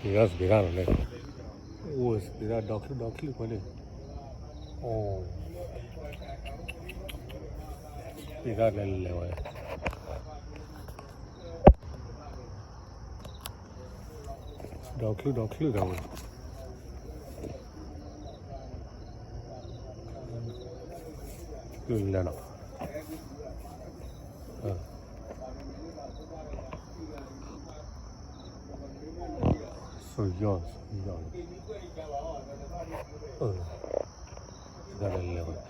က့ၤဒၣ်စပံးတၢ်လီၤန့ၣ်, အိၣ်ဝဲစပံးတၢ်ဒီချံၣ်ဒီချံၣ်ဖဲန့ၣ်, အိၣ်, စပံးတၢ်လဲၤလဲၤဝဲ, ဒီချံၣ်ဒီချံၣ်ဒီးဝဲ, လဲၤလီၤ. စုယီၢ် စုယီၢ်, တၢ်လဲၤလဲၤဝဲ,